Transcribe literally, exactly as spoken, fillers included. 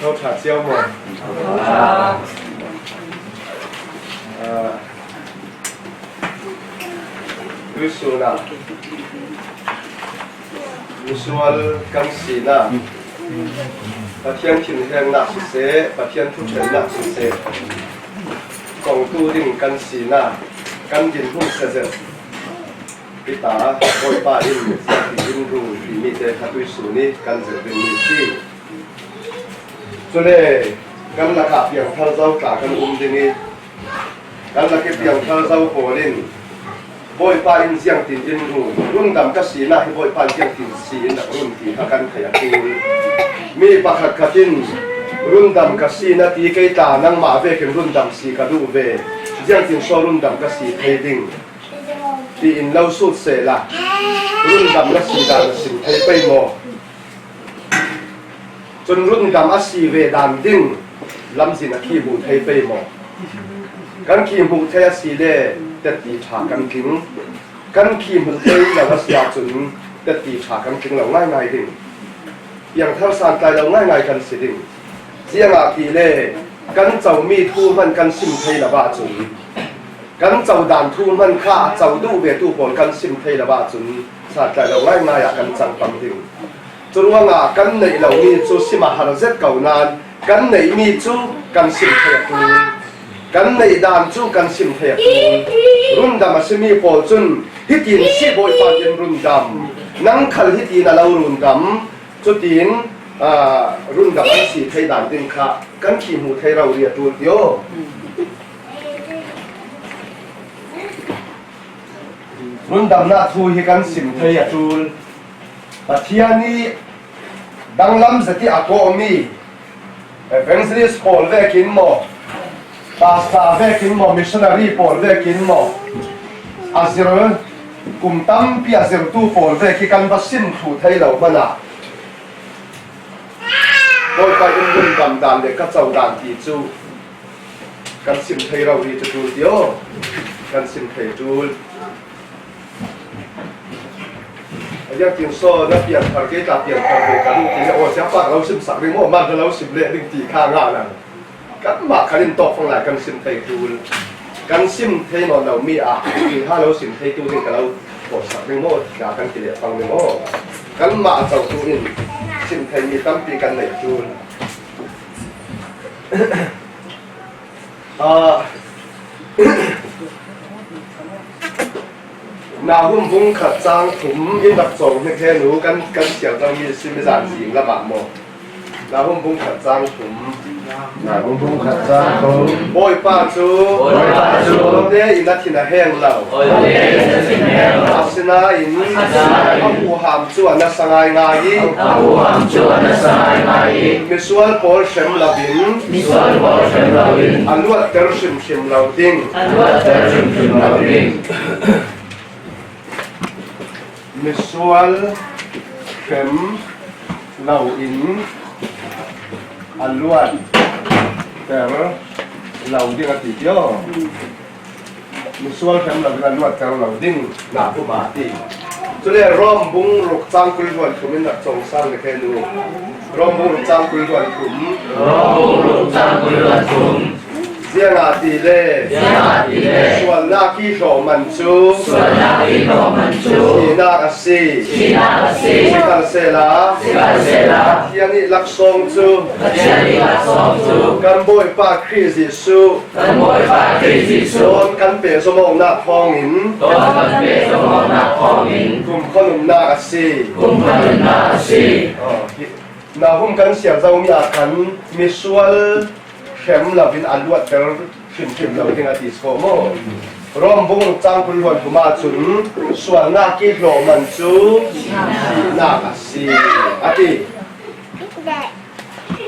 Tho ṭha chiau maw? Ah, tuisunah misual kan sinak, Pathian thinhengnak siseh, Pathian thuṭhennak siseh, kongtu ding kan sinak kan dinhmun sezet. Hita Bawipa in ziangtin in ru ti mite kha tuisun i kan zir ding mi si. Cule kan lakah piangthar zo tla kan um ding i, kan lak i piangthar zo pawl in Bawipa in ziangtin in ru, rundam ka sinak hi Bawipa in ziangtin si in rak run ti kha kan thei a ṭul. Mi pakhatkhat in rundam ka si na ti kei tla, nangmah vekin rundam si ka duh ve, ziangtin saw rundam ka si thei ding? Tiin lo sut sehla, rundam na si dan na sim thei pei maw? Cun rundam a si ve dan ding lamzin a khi hmuh thei pei maw? Kan khi hmuh thei a si le tetti ṭha kan tling. Kan khi hmuh thei lo a si ahcun tetti ṭha kan tling lo ngaingai ding. Piangthar santlai lo ngaingai kan si ding. Ziangahtile kan comi thu hman kan sim thei lo ahcun, kan co dan thu hman kha a co duh ve tu pawl kan sim thei lo ahcun santlai lo ngaingai ah kan cang pang ding. Curuangah kan neih lomi cu sim a har zet ko nain kan neihmi cu kan sim thei a ṭul. Kan neih dan cu kan sim thei a ṭul. Rundam a simi pawl cun, "Hitin si Bawipa in rundam, nang khal hitin a lo rundam," cutin, aa, rundam an si thei dan ding kha kan khi hmuh thei rori a ṭul ti aw. Rundamnak thu hi kan sim thei a ṭul. Pathian i danglam zet i a kawhmi evangelist pawl vekin maw, pastor vekin maw, missionary pawl vekin maw, a zir, kum tampi a zirtu pawl vek hi kan va sim thlu thei lo hmanah Bawipa in rundam dan le ka co dan ti cu kan sim thei rori cu ṭul ti aw. Kan sim thei ṭul. A ziangtin saw na piangthar kei tla piangthar ve ka duh ti le, aw, siapa ka lo sim sak ding maw, man ka lo sim leh ding ti kha ngah lo. Kanmah kan in tawk fang lai kan sim thei ṭul. Kan sim thei nawn lomi ah, ti kha lo sim thei tu ding ka lo tawk sak ding maw, ti kha kan ti leh fang ding maw. Kanmah a cotu in sim theimi tampi kan nei ṭul. Ah, Nahum bung khat cang thum in rak cawng hnik he nu, kan, kan siar dangmi si mizan zing lamah maw? Nahum bung khat cang thum. Nahum bung khat cang thum. Bawipa cu, Bawipa cu, tein a thin a heng lo. Asinain a huham cu a nasa ngaingai i, a huham cu a nasa ngaingai i, misual pawl hrem loin, misual pawl hrem loin, a luatter hrimhrim lo ding, a luatter hrimhrim lo ding. Misual hrem loin a luatter lo ding a ti tio. Misual hrem lo in a luatter lo ding Nahum a ti. Cule Rom bung ruk cang kul hluan thum in rak cawng sang le khe nu. Rom bung ruk cang kul hluan thum. Rom bung ruk cang kul hluan thum. Ziangahtile, ziangahtile, sualnak i hlawhman cu, sualnak i hlawhman cu, thihnak a si. Thihnak a si. Sikhalsehla, sikhalsehla, Pathian i laksawng cu, Pathian i laksawng cu, kan Bawipa Khrih Jesuh, kan Bawipa Khrih Jesuh, zawn kan pehzom awknak thawngin, zawn kan pehzom awknak thawngin, kumkhua nunnak a si. Kumkhua nunnak a si. Aw, hi, Nahum kan siar zomi ah khan misual hrem loin a luatter hrimhrim lo ding a ti si ko maw? Rom bung ruk cang kul hluan thum ah cun sualnak i hlawhman cu thihnak a si, a ti.